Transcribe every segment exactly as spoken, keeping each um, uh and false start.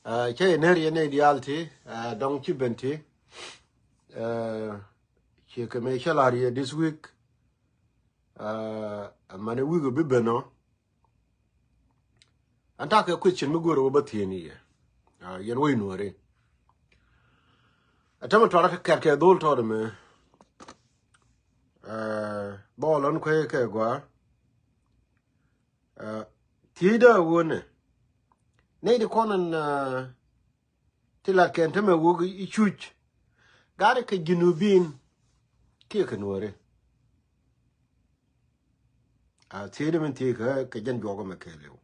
Cä yɛ ner yɛ nɛy diaal ti dɔŋ ci ben ti. Ciɛ kɛ mëë cä la̱r yɛ this week. Mani wi̱i̱k bi ben ɔ. An takɛ question mi go̱o̱rɛ wä bä thieen yɛ. Yɛn wä inuɔri. Ɛ tämɛ tuarɛ kɛ kɛt kɛ dhol tɔɔt mɛ. Bä wä lɔn kuecä kɛ gɔaa. Thiecdä wunɛ nɛy ti kɔn in ti lat kɛn tämɛ wuk i̱ cuc. Gat ikɛ Junubin kiɛ kɛ nuɔri. Thiecdä min thiec kɛ kɛ jɛn juɔk mɛ kɛɛliw.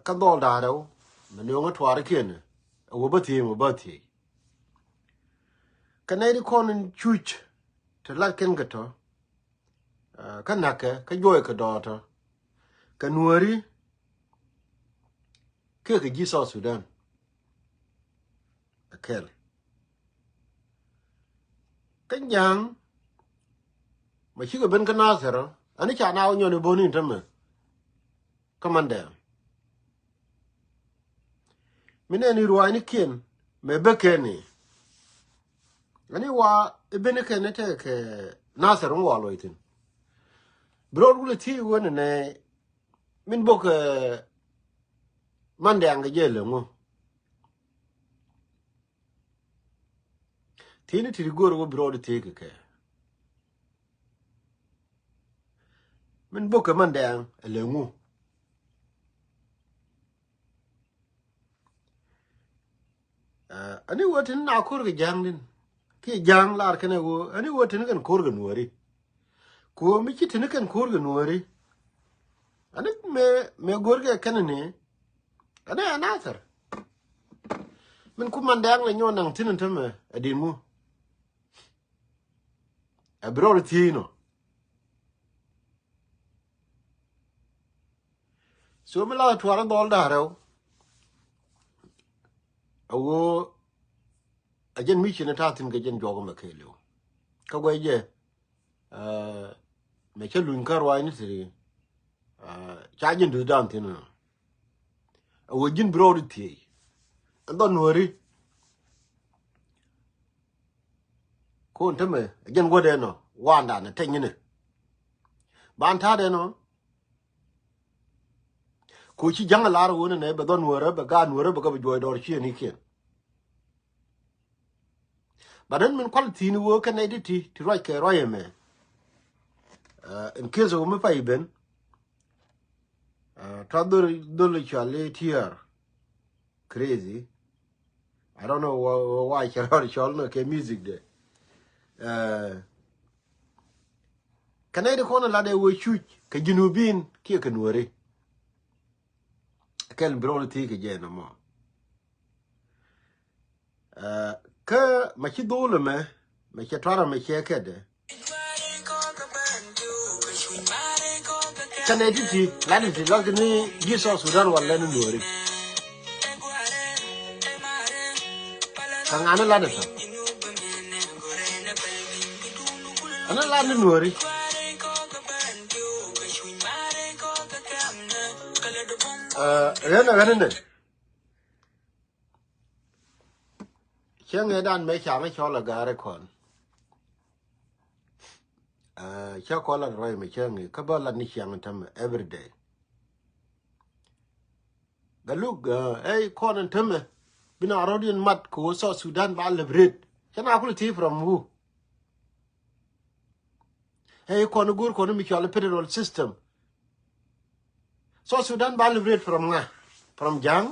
Kä dhɔl da̱a̱rɛw mɛ nööŋä tuaarikiɛn ɛ wä bä thiec mɛ bä thiec. Kä nɛy ti kɔn in cuc ti lat kɛn kɛ tɔ. Kä na̱kɛ kä juɔc kɛ dɔɔtɔ kɛ nuɔri kiɛ kɛ ji̱ South Sudan. Ɛ kɛl kä ja̱a̱ŋ mɛ cikɛ ben kä Nathɛr ɔ ani ca na wä nyɔn i̱ bo̱n in tämɛ. Kä mandɛ mi nɛn i̱ ruaacnikiɛn mɛ bä kɛn i̱ ani wa i̱ ben ikɛn i̱ tekɛ Nathɛr in wa luɔc thi̱n. Bi rɔɔd wulɛ thiec wen inɛ min bok mandɛ aŋ kɛ jɛ lɛ ŋu. Thiecni ti ti go̱o̱r wä bi rɔɔd i̱ thiec kɛ kɛ min bok kɛ mandɛ aŋ ɛ lɛ ŋu. Ani wä tin na ko̱r kɛ ja̱a̱ŋ din kiɛ ja̱a̱ŋ lar kɛn ɛ wä ani wä tin kɛn ko̱r kɛ nuɔri. Ku wä mi ci tin kɛn ko̱r kɛ nuɔri. Ani mɛ mɛ go̱o̱r kɛ kɛn ni ani ɛ Nathɛr. Min ku mandɛ aŋ lɛ nyɔn naŋ tin tämɛ ɛ din ŋu. Ɛ bi rɔɔd thiec nɔ. So mi la tuar in dhɔl da̱rɛw. A woo a jɛn mi ci ni ta̱a̱ thi̱n kɛ jɛn juɔk mɛ kɛɛliw. Kä guɛc jɛ mɛ cä luny kä ruaacni thi̱ri. Ca jɛn duth da̱a̱n thi̱n nɔ. A woo ji̱n bi rɔɔd thiec. Ɛn dhɔl nuɔ̱ri. Ko̱n tämɛ a jɛn wädɛ nɔ wandan a tɛny ni. Ban ta̱a̱dɛ nɔ. Ko ci ja̱ŋ a lar wun nɛ bɛ dhɔn wärä bɛ gaat wärä bɛ gä bɛ juɔc dɔr ciënikiɛn. Ba den min kual thi̱n wä kɛ nɛy ti ti ti ruac kɛ ruac ɛmɛ. In case of mi pay ben. Tɔ dhol dhol cual i̱ tiɛɛr. Crazy. I don't know why cɛ rɔɔd cɔl nɔ kɛ music de. Kɛ nɛy ti kɔn lat ɛ wee cuc kɛ Junubin kiɛ kɛ nuɔri. Kɛl bi rɔɔd thiec kɛ jɛ nɔmɔ. Kä mɛ ci dhol ɛmɛ mɛ cɛ tuarɛ mɛ cɛ kɛtdɛ. Kɛnɛ ti ti lat ti lat ni ji̱ South Sudan wala ni nuɔri. Ka ŋa ni lat tɔ. Ani lat ni nuɔri. Ɣän ɣän ni. Cä ŋɛ dan mɛ ca ŋä cɔl a gaari kɔn. Cä kɔn lat ruac mɛ cä ŋɛ kä bä lat ni ciaŋ tämɛ every day. Galuk ɛ kɔn tämɛ bi na rɔ̱diɛn mat kɛ wä South Sudan ba liberate. Cä na kul ti from who? Ɛ kɔn go̱o̱r kɔn mi cɔal federal system. South Sudan ba liberate from ŋa? From Ja̱a̱ŋ?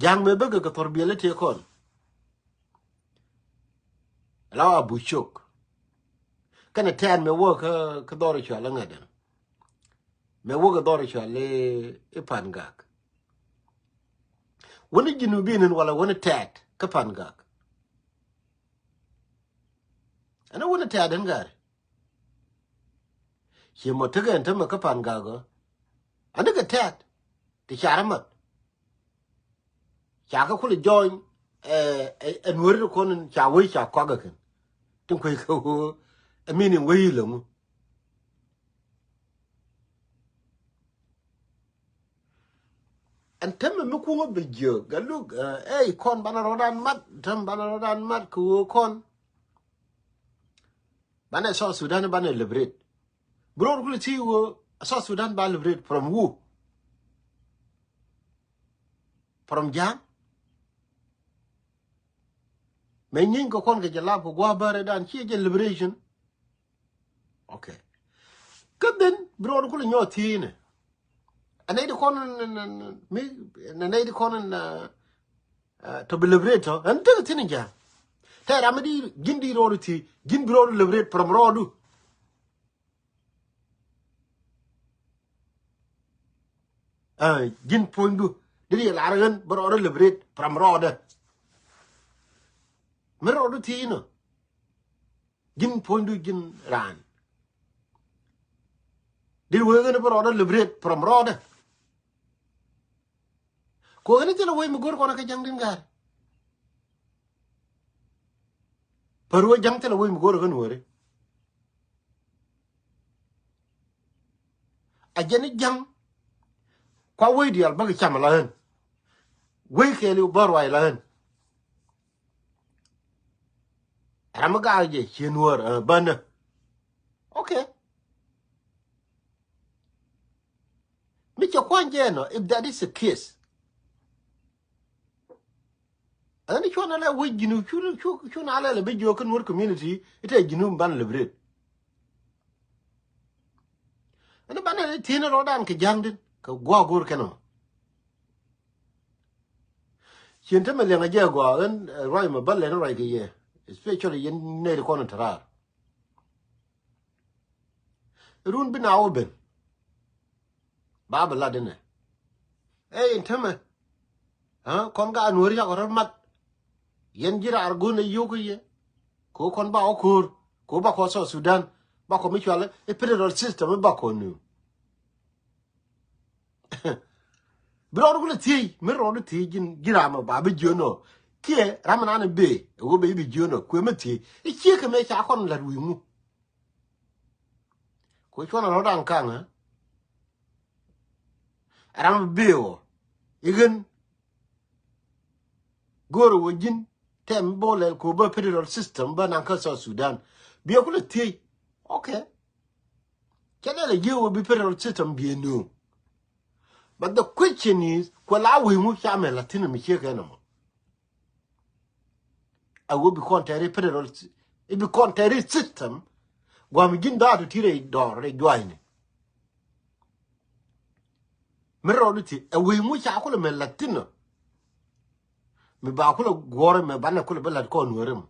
Ja̱a̱ŋ mëë bäkɛ kɛ thɔr biɛl i̱ tëë kɔn. La wa buc cok. Kɛnɛ tɛɛr mëë wä kä dhɔr i̱ cɔal iŋädɛ. Mëë wä kä dhɔr i̱ cɔal i̱ Pan Gak. Wäni Junubin in wala wäni tɛɛt kä Pan Gak. Ɛn wäni tɛɛt in gari. Ciɛ mɔ tekɛ ɛn tämɛ kä Pan Gak ɔ. Ani kɛ tɛɛt ti carä mat. Ca kɛ kulɛ jɔny ɛ nueri ti kɔn ca wei ca kɔakɛ kɛn. Tin kuec kɛ ɣöö ɛ min in wei ilɛ ŋu. Ɛn tämɛ mi kuŋä bi jiök ɛ luk, ɛ, ey kɔn banɛ rɔɔdan mat, tämɛ banɛ rɔɔdan mat kɛ ɣöö kɔn banɛ South Sudan banɛ liberate. Bi rɔɔd kulɛ thiec ɣöö South Sudan ba liberate from who? From Ja̱a̱ŋ? Mɛ nyieeny kɛ kɔn kɛ jɛ lap kɛ gua̱a̱ bärädan ciɛ jɛ liberation. Okay. Kä then bi rɔɔd kulɛ nyɔɔth thiecnɛ. Ɛ nɛy di kɔn, mi, ɛ nɛy di kɔn, ɛ, tɔ bi liberate tɔ ɛn tekɛ thi̱n in Ja̱a̱ŋ. Tɛ ram mi di ji̱n di rɔɔd thiec, ji̱n bi rɔɔd liberate from rɔɔdu. Ɛ, ji̱n puɔ̱nydu di riɛ lar ɣän bä rɔɔdä liberate from rɔɔdä. Mi rɔɔdu thiec inɔ. Ji̱n puɔ̱nydu ji̱n raan. Di wee ɣän bä rɔɔdä liberate from rɔɔdä. Kɛ ɣän thilɛ wec mi go̱r kɔn kä Ja̱ŋ din ga̱a̱r. Pär wee Ja̱ŋ thilɛ wec mi go̱r kä Nuääri. A jɛn i̱ Ja̱ŋ. Kua wec diaal bäkɛ cam la ɣän. Wec kɛɛliw bä ruac la ɣän. Ram mi gaak jɛ ciɛ Nuäär, ɛ, bänä. Okay. Mi cɛ kuany jɛ nɔ, if that is the case. Ɛn cuɔn alɛ wec Jinub cu, cu, cu na alɛ lɛ bi jiök kä Nuer community, itɛ Jinub ban liberate. Ɛn ban alɛ thiecni rɔɔdan kɛ Ja̱ŋ din, kɛ gua̱a̱ go̱o̱r kɛn ɔ. Cien te mɛ liɛŋ a jɛ gɔaa, ɛn, ɛ, ruac mɛ bä lɛn ruac kɛ yɛ, especially yɛn nɛy ti kɔn in te raar. Run bi na wä ben. Ba bi lat inɛ. Ɛ, in tämɛ. Ha, kɔn ka Nuääri cakɔ rɔ̱ mat. Yɛn ji̱ raar go̱n ɛ yio̱w kä yɛ. Ko kɔn ba wä ko̱o̱r. Ko ba kɔ South Sudan. Ba kɔ mi cual i̱ federal system i̱ ba kɔ nu. Bi rɔɔdu kulɛ thiec, mi rɔɔdu thiec ji̱n, ji̱ ram ɔ ba bi jiön ɔ. Kiɛ ram nan i̱ bee, ɛ wä bɛ i̱ bi jiön ɔ, kuɛ mi thiec. I̱ ciek kɛ mɛ ca kɔn lat wi̱i̱ ŋu. Ku cuɔn a rɔ̱dan kaŋä. Ram bi ɔ i̱ ɣän. Go̱o̱rä wä ji̱n tɛm bolɛ ku bä federal system bä naŋ kä South Sudan. Biɛ kulɛ thiec. Okay. Cɛ dee lɛ jiɛ wä bi federal system biɛ nööŋ. But the question is, kuɛ la wee ŋu ca mɛ la thin mi ciek ɛn ɛmɔ. A wee bi kɔn tɛri federal si-, i̱ bi kɔn tɛri system. Guam ji̱n daatu ti rɛy dɔɔr rɛy jua̱a̱cni. Mi rɔɔdu ti, a wee ŋu ca kulɛ mɛ la thin ɔ. Mi ba kulɛ guɔ̱ɔ̱r mɛ banɛ kulɛ bi lat kɔn wee rim.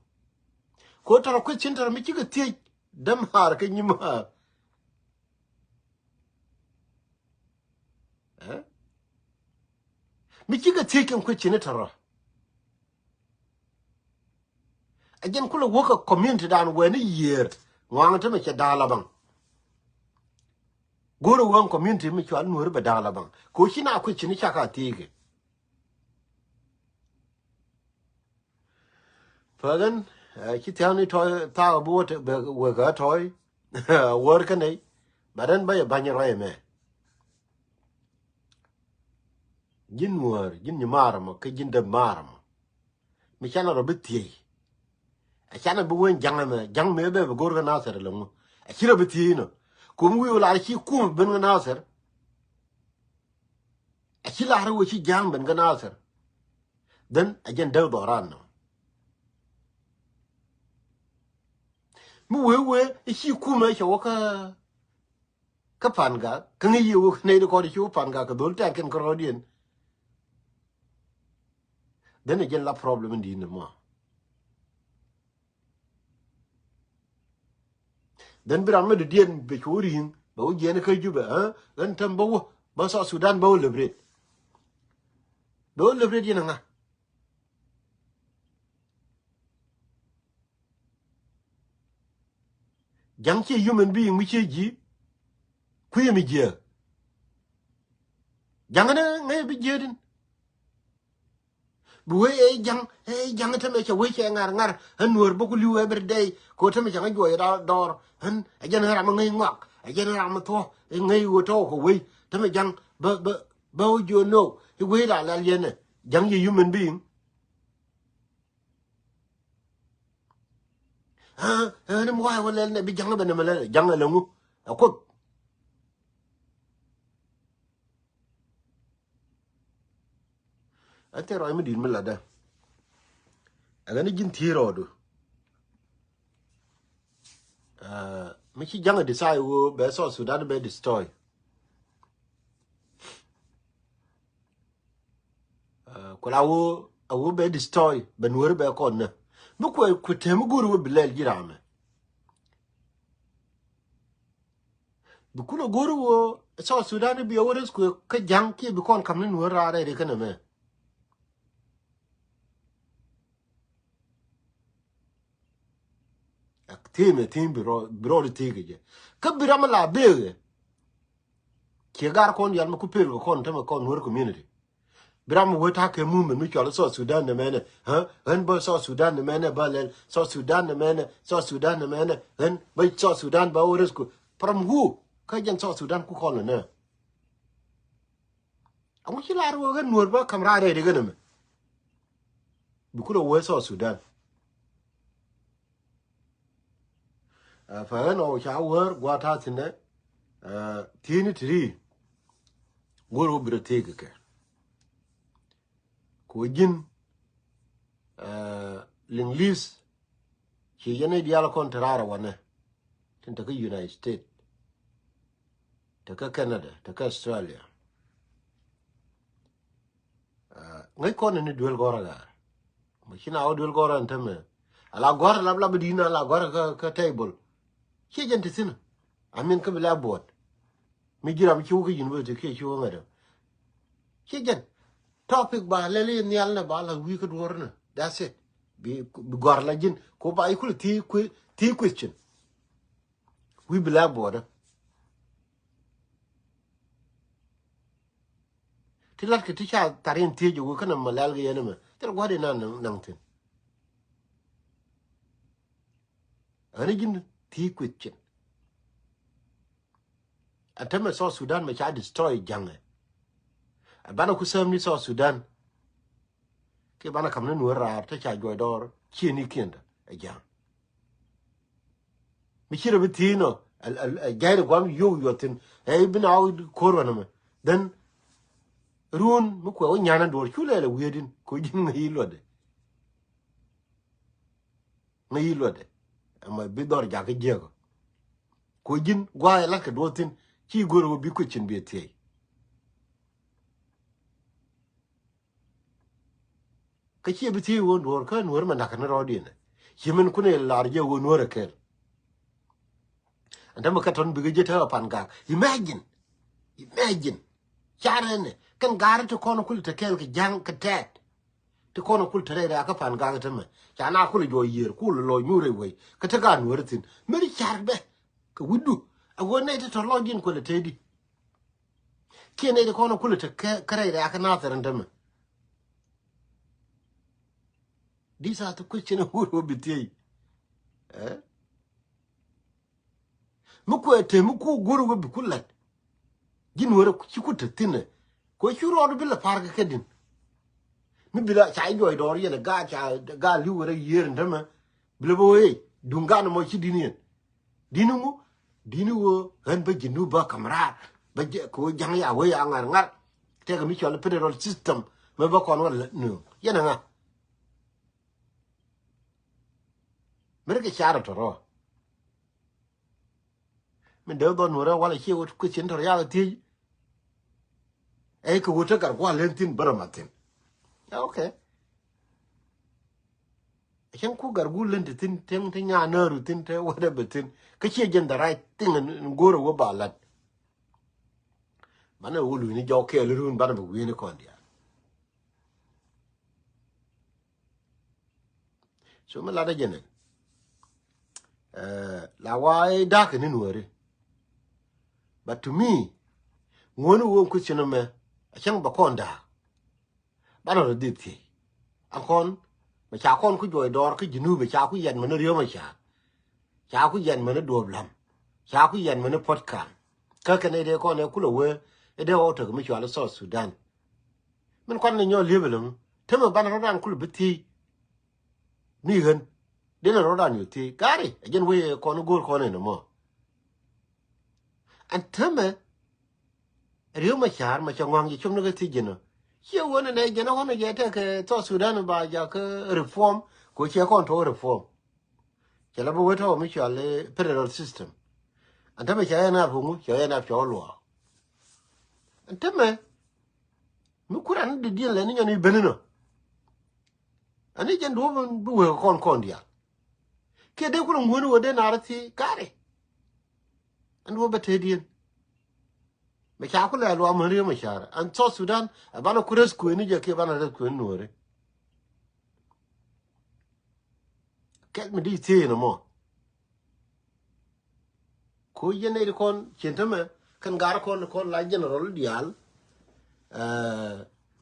Ko tɔrɔ question tɔrɔ mi cikɛ thiec, däm har kä nyim har. Ɛ? Mi cikɛ thiec kɛn kuecini tɔrɔ. A jɛn kulɛ wäkä community dan wɛni yiër ŋɔaŋ te mi cɛ da̱a̱ la baŋ. Go̱o̱rä wä community mi cɔal Nuääri bɛ da̱a̱ la baŋ. Ko ci na kuecini caka thiec kɛ. Pägän, ɛ, ci thia̱a̱ni tɔ̱ɔ̱c thaak bi wä te, bɛ wek ɛ tɔ̱ɔ̱c. Wär kä nɛy. Ba den bä yɛ ba̱ny rɔy ɛmɛ. Ji̱n Nuäär, ji̱n nyi maar ɛmɔ, kä ji̱n däp maar ɛmɔ. Mi canɛ rɔ bi thiey. Ɛ canɛ bi wen Ja̱ŋ ɛmɛ, Ja̱ŋ mëë bɛ bi go̱r kä Nathir ɛlɛ ŋu. Ɛ ci rɔ bi thiey nɔ. Kum wi̱i̱ wä lar ci kum ben kä Nathir. A ci lar wee ci Ja̱a̱ŋ ben kä Nathir. Then a jɛn däk dhɔran nɔ. Mi wee wee i̱ ci kumɛ cɛ wä kä, kä Pangak, kä ŋäc yɛ wee kä nɛy di kɔn i̱ ci wä Pangak kɛ dhol tɛk kɛn kä rɔɔdiɛn. Then a jɛn la problem in di̱i̱n mɔ. Then bi ram mi dɔ̱diɛn bɛ cu ri̱i̱ŋ bɛ wä jiɛn kä Jubɛ, ɣän täm bä wä bä South Sudan bä wä liberate. Bɛ wä liberate yɛn ɛ ŋa? Ja̱ŋ ciɛ human being mi ciɛ ji̱ kui̱ mi jiääk. Ja̱ŋ ni ŋäc bi jiääk din. Bi wee ëë Ja̱ŋ, ëë Ja̱ŋ tämɛ cɛ wee cɛ ŋa̱r ŋa̱r. Ɣän Nuäär bä ku li̱w every day. Kɛ ɣöö tämɛ cɛ ŋäc juɔc dɔɔr. Ɣän ɛ jɛn ɣän ram ŋäc ŋɔak. Ɛ jɛn ɣän ram thuɔ̱k. Ɛ ŋäc ɣöö tɔ̱ kɛ wee. Tämɛ Ja̱ŋ bä, bä, Bä wä jiɔ no i̱ wee la lɛl yɛn ɛ ja̱ŋ yɛ human being. Aa, ɛn im wa̱a̱ wä lɛl nɛ bi ja̱ŋ bɛ nɛmɛ lɛl ja̱ŋ ɛ lɛ ŋu ɛ kuoth. Ɛ thil rɔy mi di̱i̱t mi latdä. Ɛ ɣän i̱ ji̱n thiee rɔɔdu. Aa, mi ci ja̱ŋ ɛ decide wä bɛ South Sudan bɛ destroy. Aa, ku la wä a wä bɛ destroy bɛ nuɔ̱ri bɛ kɔn nä. Mi kuɛ kuɛ tɛm go̱o̱ri wä bi lɛl ji̱ ramɛ. Bi kulɛ go̱o̱ri wä South Sudan bi a wä rescue kä ja̱ŋ kiɛ bi kɔn kam ni nuɔ̱ri raar rɛy ri känɛ mɛ. Ak thi̱i̱mɛ thi̱i̱m bi rɔ bi rɔ di thi̱i̱ kɛ jɛ kä bi ram la beek ɛ. Ciɛ gar kɔn dial mi ku pel kɛ kɔn tämɛ kɔn nuɔ̱ri community. Bi ram mi wee ta̱a̱ kɛ movement mi cɔal South Sudan ni mɛnɛ. Ɣän bä South Sudan ni mɛnɛ bä lɛl South Sudan ni mɛnɛ South Sudan ni mɛnɛ ɣän bä South Sudan bä wä rescue. From who? Kä jɛn South Sudan ku kɔn lɛ nɛ. Aŋu ci lar wä ɣän nuɔ̱r bä kam raar rɛy ri ɣän ɛmɛ. Bi kulɛ wee South Sudan. Aa, fa ɣän ɔ ca wäär gua̱a̱th ta̱a̱ thi̱n dɛ. Aa, thi̱n ti ri go̱o̱r wä bi rɔ thiek kɛ. Ku ji̱n, aa, Liŋli̱th ci yɛn i̱ diaal kɔn te raar wanɛ. Tin te kä United States, te kä Canada, te kä Australia. Aa, ŋäc kɔn ni duel gɔr a gaar. Ma ci na wä duel gɔr an tämɛ. Ala gɔr lap lap di na la gɔr kä, kä table. Ci jɛn ti thin. Amin kä bi la buɔt. Mi jiram ci wä kä university kiɛ ci wä ŋädä. Ci jɛn. Topic ba lɛli nhial na ba la wi̱i̱ kä duɔr na. That's it. Bi, bi gɔr la ji̱n. Ko ba ikul thi, thi question. Wi̱i̱ bi la buɔt. Ti lat kɛ ti ca thar in thiec wä känɛ ma lɛl kɛ yɛn ɛmɛ. Thil gua̱di na naŋ, naŋ thi̱n. Ɣän ji̱n thiec kueth cin. Ɛ tämɛ South Sudan mɛ ca destroy ja̱ŋɛ. Ɛ banɛ ku sääm ni South Sudan. Kiɛ banɛ ka̱m ni nuɔ̱ɔ̱r raar te ca juɔc dɔɔr ciëënikiɛn dä ɛ ja̱a̱ŋ. Mi ci rɛ bi thi̱i̱n ɔ ɛ, ɛ, ɛ ja̱a̱ŋ rɛ guam yio̱w yuɔth thi̱n ɛ i̱ bi na ɣɔw ko̱r ɣän ɛmɛ. Then run mi kuɛ wä nyan ɛ duɔ̱ɔ̱r cu lɛl ɛ wi̱i̱din ko̱ ji̱n ŋäc i̱ luɔtdɛ. Ŋäc i̱ luɔtdɛ ɛmɛ bi dhɔr jakä jiäk ɔ. Ko̱ ji̱n gua̱a̱th ɛ la̱t kɛ duɔ̱ɔ̱r thi̱n ci go̱r ɛ wä bi kui̱c cin bi ɛ thiɛc. Kä ciɛ bi thiec ɣöö nuɔ̱ɔ̱r kä nuɔ̱ɔ̱r mɛ nakä ni rɔɔdiɛn. Ci min kun ɛ lar jɛ ɣöö nuɔ̱ɔ̱r ɛ kɛl. Ɛn tämɛ kä tɔn bikɛ jɛ te ɣä pan gak. Imagine. Imagine. Carɛ nɛ kɛn gaari ti kɔn kul te kɛl kɛ ja̱ŋ kɛ tɛt. Ti kɔn kul te rɛy rɛ̈ɛ̈kä pan gak tämɛ. Ca na kul jɔɔ yiër kul lɔ nyuur rɛy wei kä te gaa nuɔ̱ɔ̱r thi̱n. Meri car bɛ kɛ wi̱cdu. Ɛ ɣöö nɛy ti tɔ̱ lɔcdiɛn kuɛlɛ tëëdi. Kiɛ nɛy ti kɔn kulɛ te kɛ, kärɛc rɛ̈ɛ̈kä nathɛr ɛn tämɛ. These are the question who will be thiec. Eh? Mi kuɛ te mi ku go̱r wä bi ku la̱t. Ji̱n wärä ci ku te thi̱n ɛ. Kuɛ cu rɔɔd bi la pa̱r kɛ kɛ din. Mi bi la ca juɔc dɔɔr yɛn ɛ gaa ca gaa li̱w wärä yiër ɛn tämɛ. Bi la bä wee duŋ gan mɔ ci din yɛn. Dini ŋu? Dini ɣöö ɣän bä ji̱ nu bä ka̱m raar bä jɛ kɛ ɣöö ja̱ŋ ya wee ya ŋa̱r ŋa̱r. Tɛkɛ mi cɔl federal system mɛ bä kɔn wä lät nööŋ yɛn ɛ ŋa? Mɛ ri kɛ car ɛ tɔ̱rɔ. Min dee dhɔn nuɔrɛ walɛ ciɛ wä kui̱ cin tɔ̱rɔ yakɛ thiec. Ɛ kɛ wä te gar gua̱l len thi̱n bärä ma thi̱n. Okay. Cäŋ ku gar guul län ti thi̱n, tin ti nyaa nääru thi̱n, te whatever thi̱n. Kä ciɛ jɛn the right thing in go̱o̱rä wä ba la̱t. Banɛ wä luny ni jɔk kɛɛl run banɛ bɛ wi̱i̱ni kɔn diaal. So mi latdä jɛn in. Eh, la wa i̱ da̱a̱k in in wääri. But to me, ŋuɔ̱ni wä in question mɛ, a cäŋ bɛ kɔn da̱a̱k. Banɛ rɔ dhil thiec. An kɔn, mɛ ca kɔn ku juɔc dɔɔr kä Junub, ca ku yɛn mɛn riöm a ca. Ca ku yɛn mɛn duɔ̱ɔ̱p lam. Ca ku yɛn mɛn puɔ̱t ka̱n. Kä kɛn i̱ dee kɔn ɛ kulɛ wee, I̱ dee ɣɔw tek mi cual i̱ South Sudan. Min kuan ni nyɔk liep ilɛ ŋu. Temɛ banɛ rɔ̱dan kul bi thiec. Ni ɣän. Dee ni rɔ̱dan yɔ thiec. Gari, ɛ jɛn wee kɔn i̱ go̱o̱r kɔn in ɛmɔ. Ɛn temɛ, Riek Machar, ma cɛ ŋɔaŋ jɛ com ni kɛ thiec jɛn ɔ. Ciɛ ɣöö nɛ nɛ jɛn ɔ ɣɔn jɛ tekɛ South Sudan ba jakä reform, kɛ ɣöö ciɛ kɔn tɔ̱ reform. Cɛ lɛ bi wee tɔ̱ mi cual i̱ federal system. Ɛn temɛ cɛ yɛn a ruŋu, cɛ yɛn a piɔw luaak. Ɛn temɛ, mi kur an di diɛn lɛ ni nyɔn i̱ ben inɔ. Ani jɛn duɔ̱ɔ̱p bi wee kɔn kɔn diaal. Kiɛ dee kulɛ ŋuäni wee dee naar thiec gari. Ɛn duɔ̱ɔ̱p bɛ tëëdiɛn. Mɛ ca kulɛ luaak män Riek Machar. Ɛn South Sudan, ɛ banɛ ku rescue ni jɛ kiɛ banɛ rescue ni nuɔ̱ɔ̱ri. Kɛl mi di thiec ni mɔ. Ko yɛn nɛy ti kɔn cien tämɛ kɛn gar kɔn kɔn la general diaal.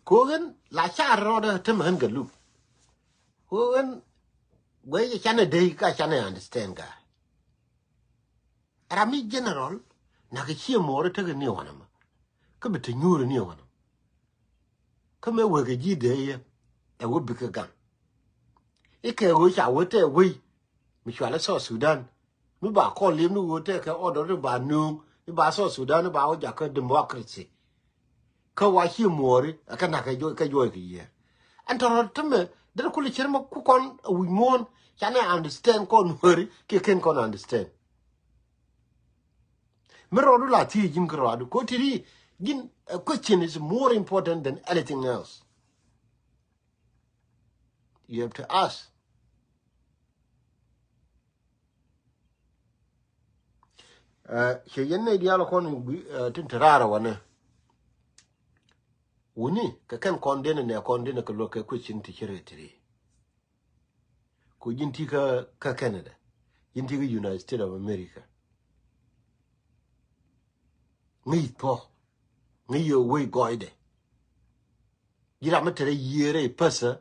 Ko ɣän la car rɔɔdɛ tämɛ ɣän Gatluak. Ko ɣän guɛc canɛ dey ka canɛ understand gar. Ram mi general nak ciɛ muɔɔri tekɛ ni wanɛ mɛ. Kä bi te nyuuri ni wanɛ mɛ. Kä mëë wekɛ ji̱ dee yɛ ɛ wä bikɛ gaŋ. I̱ kɛ ɣöö ca wä tɛɛ wei mi cualɛ South Sudan. Mi ba kɔn li̱em ni ɣöö tɛɛ kɛ order ni ba nööŋ ni ba South Sudan ni ba wä jakä democracy. Kä wa ci muɔɔri ɛ kɛ nak kɛ juɔc kɛ yiëër. Ɛn tɔrɔ tämɛ derɛ kulɛ cir mɛ ku kɔn a wi̱c muɔ̱ɔ̱n canɛ understand kɔn nuɔɔri kiɛ ken kɔn understand. Mi rɔɔdu la thiec ji̱n kä rɔɔdu ko tiri ji̱n, a question is more important than anything else. You have to ask. Cɛ yɛn nɛy diaal kɔn tin te raar wanɛ. Wuni kɛ kɛn kɔn denɛ nɛ kɔn denɛ kɛ luɔk kɛ question ti cɛ rɛ tiri. Ko ji̱n ti kä, kä Canada. Ji̱n ti kä United States of America. Ŋi̱i̱c thuɔ̱k. Ŋi̱i̱c yɛ wec gɔɔydɛ. Ji̱ ram mi te rɛy yiëë rɛy päthä.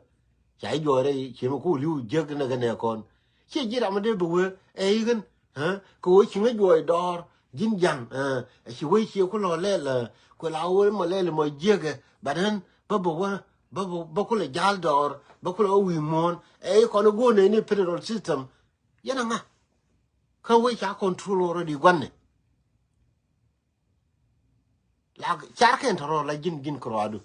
Ca ji̱ juɔc rɛy cië mi ku li̱w jiäk nɛ kɛ nɛ kɔn. Ciɛ ji̱ ram mi dee bi wee ɛ i̱ ɣän. Kɛ wee ci ŋä juɔc dɔɔr ji̱n ja̱ŋ. Ɛ ci wee ciɛ ku lɔ lɛl kuɛ la wee mɔ lɛl mɔ jiäkɛ. But ɣän bä bi wä bä bi, bä kulɛ ja̱l dɔɔr bä kulɛ wä wi̱i̱ muɔ̱ɔ̱n. Ɛ i̱ kɔn i̱ go̱o̱r nɛy ni federal system. Yɛn a ŋa kä wee ca control already gua̱n ni. La car kɛn tɔrɔ la ji̱n ji̱n kɛ rɔadu.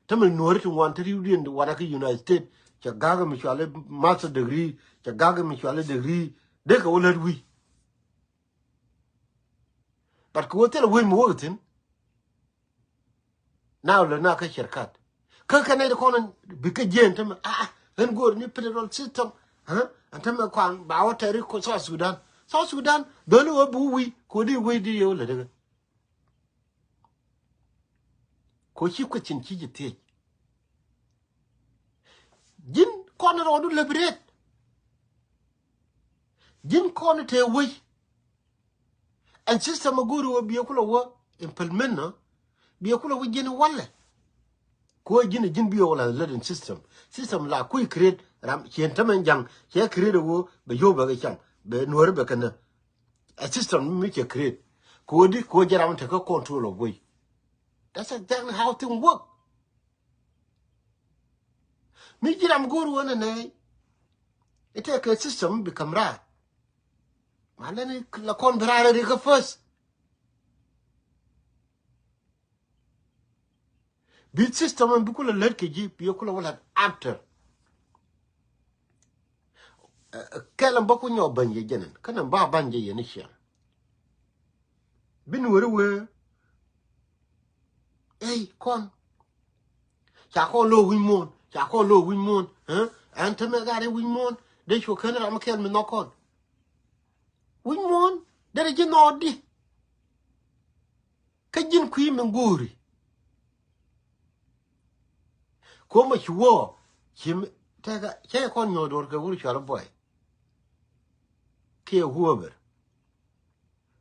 Tämɛ nuɔ̱ri ti ŋuan te riwdiɛn wanɛ kä United States cɛ ga̱kä mi cuali master degree cɛ ga̱kä mi cuali degree dee kɛ wä lät wi̱i̱. But kɛ wä thilɛ wec mi wäk thi̱n. Now lɛ na kä shirkat kä kɛ nɛy ti kɔn bikɛ jiɛn tämɛ a ɣän go̱o̱r ni federal system. Ɛn tämɛ kuan ba wä tɛri ko South Sudan. South Sudan dholi wä bi wi̱i̱ ko di wi̱i̱ di yɛ wä lɛ däkä. Ko ci question ci ji̱ thiec. Ji̱n kɔn rɔɔdu liberate. Ji̱n kɔn te wec. Ɛn system a go̱o̱ri wä biɛ kulɛ wä implement nɔ biɛ kulɛ wä ji̱n walɛ. Kuɔ ji̱n ji̱n biɛ wä la lät in system. System la kui̱ create ram cien tämɛ ja̱ŋ cɛ create wä bɛ yo̱w bɛ kɛ cam bɛ nuɔ̱ri bɛ kɛ nä. A system mi cɛ create kuɔ di kuɔ jɛ ram tekä control of way. That's exactly how thing work. Mi ji̱ ram go̱o̱r wä nɛ nɛ. Itɛ kɛ system become right. Ma lɛn la kɔn bi raar ri kä first. Bi system bi kulɛ lät kɛ ji̱ bi kulɛ wä lät after. Kɛl ɛn bä ku nyɔk bäny jɛ jɛnɛn kɛn ɛn ba bäny jɛ yɛn i̱ ciɛŋ. Bi nuɔri wee. Ey kɔn ca kɔn lo̱o̱ wi̱ny muɔ̱ɔ̱n ca kɔn lo̱o̱ wi̱ny muɔ̱ɔ̱n. Ɛn tämɛ gat i̱ wi̱ny muɔ̱ɔ̱n dee cuɔ ken ram kɛl mi nhɔk kɔn. Wi̱ny muɔ̱ɔ̱n derɛ ji̱ nhɔɔk di. Kä ji̱n kui̱ mi go̱o̱ri. Kuɔmɛ ci wä ci mi tɛkä cɛ kɔn nyuɔ̱th duɔ̱r kɛ wur cual buɔy. Kiɛ whoever.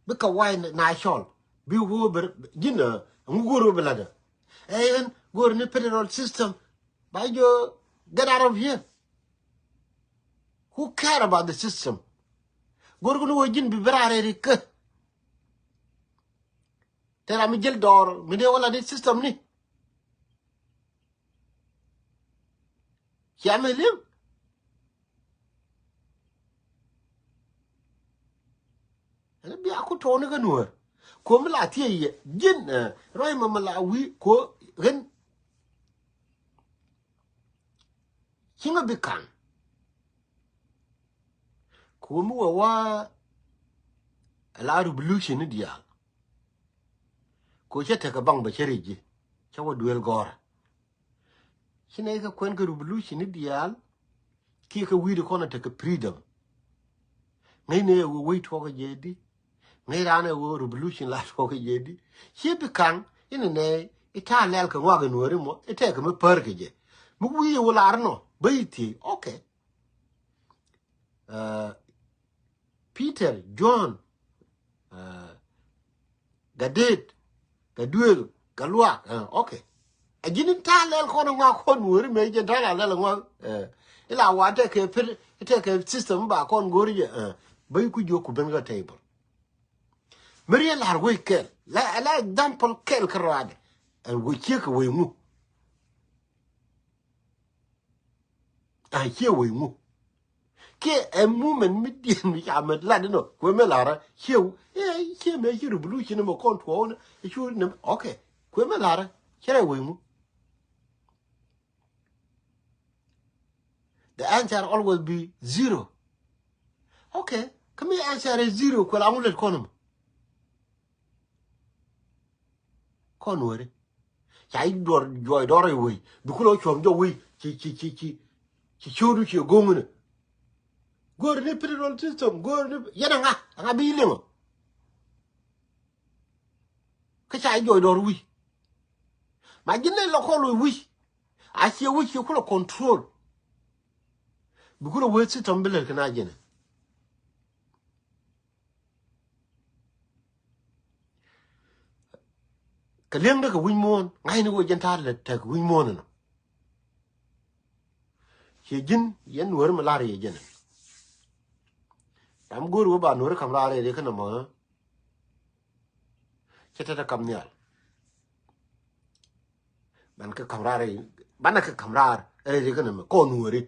Bikɛ wa̱i̱ na cɔl bi whoever ji̱n ŋu go̱o̱r wä bi latdä. Ɛ ɣän go̱o̱r ni federal system. Ba jɔ get out of here. Who care about the system? Go̱o̱r kɛ ni wä ji̱n bi bi raar rɛri kä. Te ram mi jil dɔɔr mi dee wä la ni system ni. Cia mi liŋ. Ɛn bia ku tɔɔni kä Nuäär. Kuɔ mi la thiec yɛ ji̱n, eh, ruac mɛ mi la wi̱i̱ kuɔ ɣän. Ci ŋä bi kaŋ. Kuɔ mi wä wä la revolution ni diaal. Kuɔ cä tekɛ baŋ bɛ cä ric ji̱. Cä wä duel gɔ̱rä. Ci nɛy kɛ kuɛn kɛ revolution ni diaal. Kiɛ kɛ wi̱i̱di kɔn a tekɛ freedom. Ŋäcnɛ ɛ ɣöö wec tuɔɔk kɛ jɛ di. Ŋäc raan ɛ ɣöö revolution la tuɔɔk kɛ jɛ di. Ci bi kaŋ inɛ nɛ ita̱a̱ lɛl kɛ ŋɔak in wääri mɔ itɛɛkɛ mi pär kɛ jɛ. Mi wi̱i̱ ɛ wä lar nɔ bä ithiec, okay. Uh, Peter, John, uh, Gadet, Gaduel, Galuak, uh, okay. A ji̱n in ta̱a̱ lɛl kɔn ŋɔak kɔn wääri mëë jɛ ta̱a̱ la lɛl ŋɔak. Uh, ila wa tɛɛkɛ pir, tɛɛkɛ system ba kɔn go̱o̱ri jɛ, uh, bä iku jiök ku ben kä table. Mi riet la̱r wec kɛl la, la example kɛl kä ruaadɛ. Ɛn wec ciek kɛ wec ŋu. A ciek wec ŋu. Kiɛ ɛ movement mi diɛn mi ca mɛ lat inɔ kuɛ mɛ la̱rä ciek, ɛ ciek mɛ ci revolution mɛ kɔn tuɔɔk ni cu ni, okay. Kuɛ mɛ la̱rä cɛ rɛ wec ŋu. The answer always be zero. Okay, kä mi answer is zero kuɛ la ŋu let kɔn mɔ. Kɔn weri. Ca i̱ duɔr juɔc dɔr i̱ wei. Bi kulɛ cuɔm jɔ wei. Ci, ci, ci, ci. Ci ciötdu ci go̱ŋ inɛ. Go̱o̱ri ni federal system, go̱o̱ri ni yɛn aŋa, aŋa bi i̱ liŋɔ. Kä ca i̱ juɔc dɔr wi̱c. Ma ji̱n nɛ lɔ kɔn loc wi̱c. A ciɛ wi̱c ci kulɛ control. Bi kulɛ wee system bi lɛr kɛ na ji̱n. Kɛ li̱eŋdä kɛ wi̱c muɔ̱ɔ̱n, ŋa̱cni wä jɛn ta̱a̱ lɛ tɛk wi̱c muɔ̱ɔ̱n inɔ. Ciɛ ji̱n yɛn nuäär mi lar yɛ jɛn. Ram go̱o̱r wä ba nuäär ka̱m raar yɛ ri kä nɔmɔ. Cɛ tɛtɛ ka̱m nhial. Ban kɛ ka̱m raar, banɛ kɛ ka̱m raar rɛy ri kä nɛmɛ kɔn nuääri.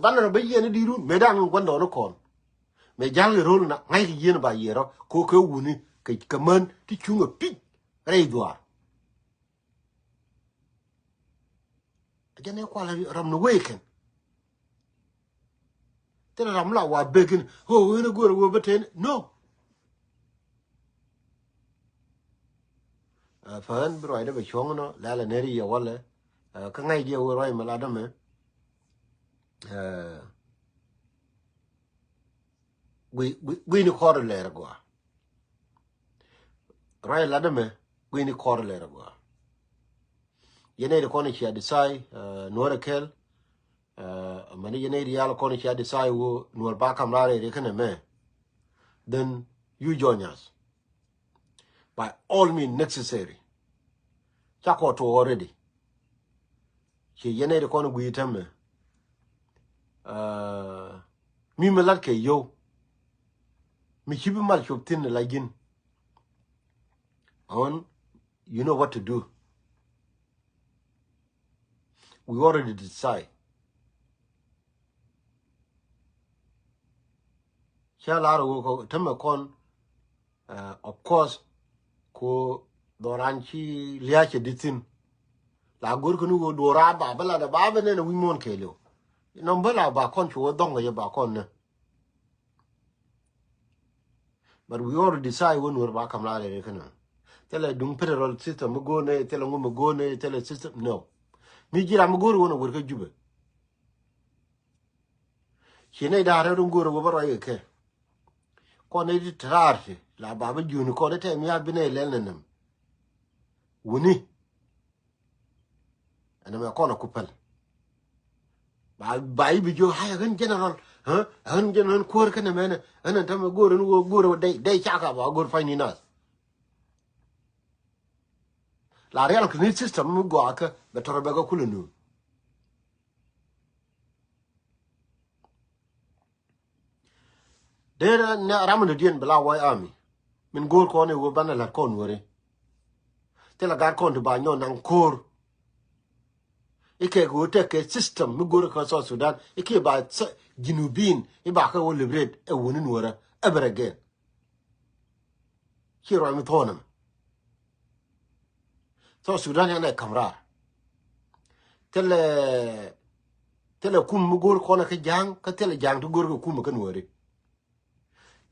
Banɛ rɔ bä yiɛn i̱ di̱i̱t wun mëë da̱a̱n gua̱ndɔɔŋni kɔn. Mëë ja̱l kɛ ro̱l na ŋa̱ckɛ yieen ba yiɛɛr rɔ kɛ kɛ wuni kɛ kɛ män ti cuŋ ɛ pi̱c rɛy dhuaar. A jɛn ɛ kual ram ni wee kɛn. Thilɛ ram la wa bek in ɣöö ɣöö ni go̱o̱r ɣöö bä ten no. Ɛ, fään bi ruacdä bɛ cuɔ̱ŋ nɔ lɛl ɛ neri yɛ walɛ. Ɛ, kä ŋa̱c diɛ wee ruac mi latdä mɛ. Ɛ, gui, gui, guini kɔr lɛr gɔaa. Ruac latdä mɛ guini kɔr lɛr gɔaa. Yɛn nɛy ti kɔn cia decide, ɛ, nuɔrɛ kɛl. Ɛ, mɛni yɛn nɛy ti yal kɔn cia decide wo nuɔr ba kam raar ɛ ri kɛnɛ mɛ. Then you join us. By all means necessary. Ca kɔ tuɔɔk already. Ci yɛn nɛy ti kɔn gui̱i̱ täämɛ. Ɛ, mi mi lat kɛ yio̱w. Mi ci bi mal cop thi̱n la ji̱n. Ɣän, you know what to do. We already decide. Ca lar wä kɔ tämɛ kɔn, ɛ, of course, ko dhɔran ci lia̱a̱ cɛ di thi̱n. La go̱r kä ni wä duɔ̱ɔ̱r a ba bä la dɛ ba bä nɛn a wi̱c muɔ̱ɔ̱n kɛɛliw. Nɔm bä la ba kɔn ci wä dhɔŋ kɛ yɛ ba kɔn nɛ. But we already decide wä nuɔr ba kam la rɛy ri kä nɔ. Thilɛ duŋ federal system mi go̱o̱r nɛ, thilɛ ŋu mi go̱o̱r nɛ, thilɛ system, no. Mi ji̱ ram mi go̱o̱r wä nɔ wër kä Jubɛ. Ci nɛy da̱a̱r rɛw duŋ go̱o̱r wä bä ruac kɛ kɛ. Kɔn nɛy ti te raar ti la ba bä jiöni kɔn nɛy tɛm ya̱a̱ bi nɛy lɛl nɛ nɛm. Wuni. Ɛn ɛmɛ kɔn a ku päl. Ba, ba i̱ bi jiök, "Hai, ɣän general, ɣän general kuäär kɛnɛ mɛnɛ, ɣän ɛn tämɛ go̱o̱r ɛn wä go̱o̱r wä dɛy, dɛy cakɛ ba go̱o̱r pany ni nath." La rial kɛ ni system mi gɔaa kä bɛ tɔrɔ bɛ kɛ kulɛ nuun. Dee nɛ ram in dɔ̱diɛn bi la White Army. Min go̱o̱r kɔn i̱ wä banɛ la̱t kɔn weri. Thilɛ gat kɔn ti ba nyɔn naŋ ko̱r. I̱ kɛ kɛ wä tɛk kɛ system mi go̱r kɛ South Sudan i̱ kiɛ ba Junubin i̱ ba kɛ wä liberate ɛ wuni nuɔrä ever again. Ci ruac mi thuɔ̱ɔ̱n ɛmɛ. South Sudan yan ɛ ka̱m raar. Thilɛ thilɛ kum mi go̱r kɔn ɛ kä ja̱a̱ŋ kä thilɛ ja̱a̱ŋ ti go̱r kɛ kum ɛ kä nuɔri.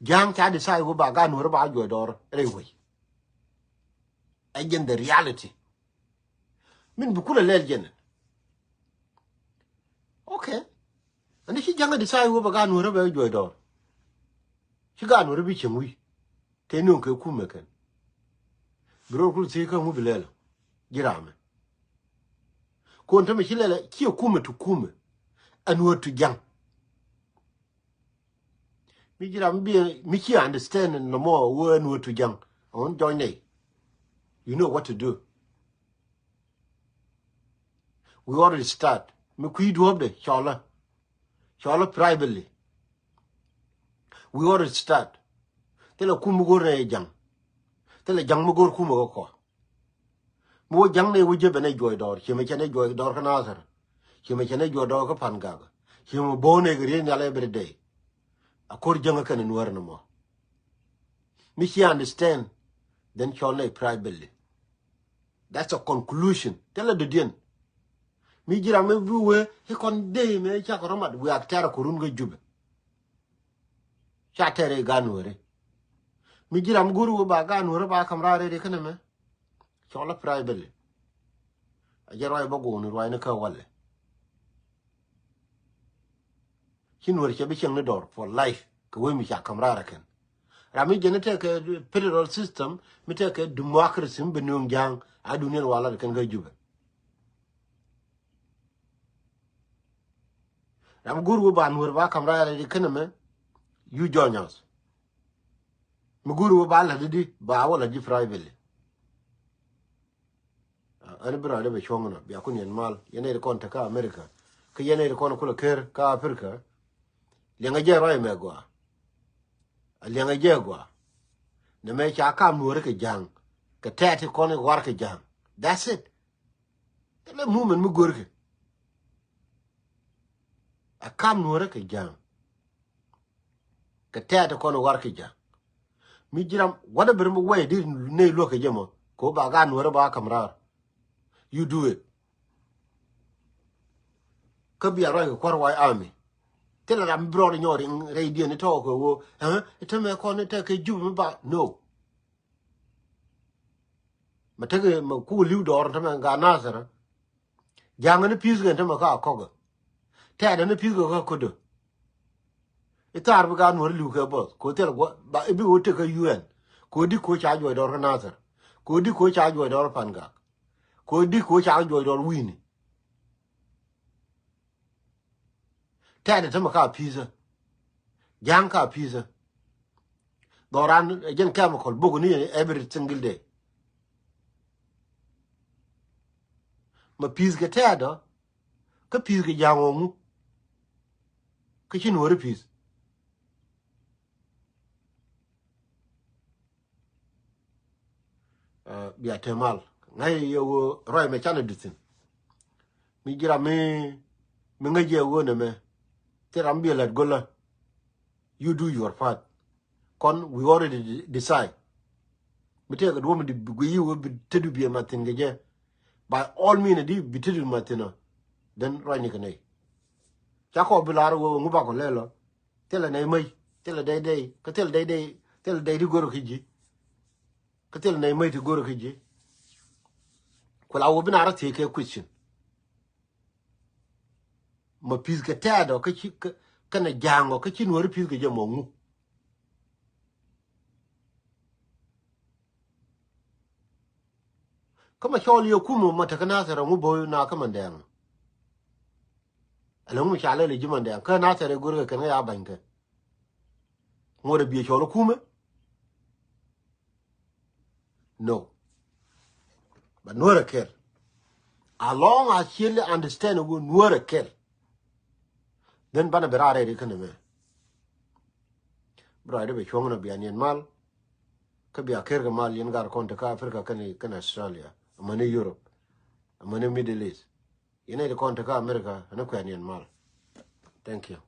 Ja̱a̱ŋ ca decide wä ba gat nuɔri ba juɔc dɔɔr rɛy wec. Ɛ jɛn the reality. Min bi kulɛ lɛl jɛn. Okay. Ani ci ja̱ŋ a decide wä ba gat nuɔri ba juɔc dɔɔr. Ci gat nuɔri bi cieŋ wi̱i̱. Te nuɔ̱ŋ kɛ kumɛ kɛn. Bi rɔ kul thiec kä ŋu bi lɛl. Ji̱ ramɛ. Kuɔn tämɛ ci lɛl ciɛ kumɛ ti kumɛ. Ɛn wä tu ja̱ŋ. Mi ji̱ ram mi bi mi ci understand nɔmɔ wä ɛn wä tu ja̱ŋ. Ɔn jɔny nɛy. You know what to do. We already start. Mi kui̱ duɔ̱ɔ̱pdɛ cɔlä. Cɔlä privately. We already start. Thilɛ kum mi go̱r nɛ ja̱ŋ. Thilɛ ja̱ŋ mi go̱r kum ɛ kɔ. Mi wä ja̱ŋ nɛ wä jɛ ben ɛ juɔc dɔɔr. Ciɛ mɛ cɛ nɛ juɔc dɔɔr kä Nasir. Ciɛ mɛ cɛ nɛ juɔc dɔɔr kä Pangak. Ciɛ mɛ bo̱o̱n ɛ kɛ riey nhial every day. A ko̱r jäŋä kɛn nuäär ni mɔ. Mi ci understand, then cɔl nɛ privately. That's a conclusion. Thilɛ dɔ̱diɛn. Mi ji̱ ram mi bi wee i̱ kɔn dee mɛ cakɔ rɔ mat wiak tɛr a ko̱run kä Jubɛ. Ca tɛr i̱ gan weri. Mi ji̱ ram go̱r wee ba gan weri ba kam raar rɛy kɛnɛ mɛ. Cɔl a privately. A jɛ ruac bä go̱o̱ni ruac ni kä walɛ. Ci nuɔr cɛ bi cieŋ ni dɔr for life kɛ wee mi ca kam raar kɛn. Ram mi jɛn ni tekɛ federal system mi tekɛ democracy mi bi nuŋ ja̱a̱ŋ a duniɛn walat kɛn kä Jubɛ. Ram go̱r wee ba nuɔr ba kam raar di kɛn mɛ. You join us. Mi go̱r wee ba lat di ba wä lat ji̱ privately. Ɛn bi rɔɔdɛ bɛ cuɔ̱ŋ nɔ bia kun yɛn mal yɛn nɛy ti kɔn te kä America. Kä yɛn nɛy ti kɔn kulɛ ker kä Africa. Liɛŋɛ jɛ ruac mɛ gɔaa. A liɛŋɛ jɛ gɔaa. Nɛ mɛ ca kam nuɔri kɛ ja̱a̱ŋ. Kɛ tɛt ti kɔn i̱ war kɛ ja̱a̱ŋ. That's it. Thilɛ movement mi go̱rkɛ. A kam nuɔrä kɛ ja̱a̱ŋ. Kɛ tɛɛt kɔn war kɛ ja̱a̱ŋ. Mi ji̱ ram whatever mi way di ney luäk kɛ jɛ mɔ. Kɛ wä ba gaat nuɔrä ba kam raar. You do it. Kä bia ruac kɛ kua̱r White Army. Thilɛ ram mi bi rɔɔd inyɔɔr in rɛy diɛn itɔɔk kɛ wä. Ɛ tämɛ kɔn itek kɛ Jubɛ mi ba no. Ma tekɛ ma kuk li̱w dɔɔr tämɛ gat Nasir. Ja̱a̱ŋ ni pi̱th kɛn tämɛ ka kɔk. Tɛɛt ni pi̱th kɛ kä ködä. I̱ thaar bi gat nuɔ̱ri li̱w kɛ both ko thil guɔ ba i̱ bi wä tek kä U N. Ko di ko ca juɔc dɔɔr kä Nasir. Ko di ko ca juɔc dɔɔr Pangak. Ko di ko ca juɔc dɔɔr wi̱i̱ni. Tɛɛdɛ tämɛ ka pi̱thä. Ja̱a̱ŋ ka pi̱thä. Dhɔran ɛ jɛn chemical bok ni every single day. Ma pi̱th kɛ tɛɛdä kä pi̱th kɛ ja̱a̱ŋ ɔ ŋu. Kä ci nuɔ̱ri pi̱th. Bia te mal ŋa̱c yɛ ɣöö ruac mɛ canɛ duth thi̱n. Mi ji̱ ram mi mi ŋäc yɛ ɣöö nɛmɛ. Thil ram biɛ la̱t go̱lä. You do your part. Kɔn we already de- decide. Mi tëëkɛ duɔ̱ɔ̱p mi di bi guiy yi ɣöö bi tetdu biɛ mat thi̱n kɛ jɛ. By all means di bi tetdu mat thi̱n ɔ. Then ruacni kɛ nɛy. Ca kɔ bi lar ɣöö ŋu bakɔ lɛl ɔ. Thilɛ nɛy mäc, thilɛ dɛy dɛy, kä thilɛ dɛy dɛy, thilɛ dɛy ti go̱rä kä ji̱. Kä thilɛ nɛy mäc ti go̱rä kä ji̱. Ku la wä bi na rɔ thiec kɛ question. Ma pi̱th kɛ tɛɛt ɔ kä ci kä kɛnɛ ja̱a̱ŋ ɔ kä ci nuɔ̱ri pi̱th kɛ jɛ mɔ ŋu. Kä ma cɔɔl yɛ kumɛ ma tekä Nathɛr ɛ ŋu bo̱o̱y na kä Mandɛɛŋ. Ɛlɛ ŋu mi ca lɛl ji̱ Mandɛɛŋ kä Nathɛr ɛ go̱rkɛ kɛn kä ya banykɛ. Ŋuɔ̱t ɛ biɛ cɔɔl ɛ kumɛ. No. But Nuäär ɛ kɛl. As long as ciɛli understand ɛ ɣöö Nuäär ɛ kɛl. Then banɛ bi raar rɛɛt i̱ känɛ mɛ. Bi raar rɛɛt i̱ bɛ cuɔ̱ŋ nɔ bia niɛn mal. Kä bia ker kɛ mal yɛn gat kɔn te kä Africa kɛnɛ kɛnɛ Australia. amäni Europe, amäni Middle East. Yɛn ɛ ti kɔn te kä America, ɛn kuɛn yɛn mal. Thank you.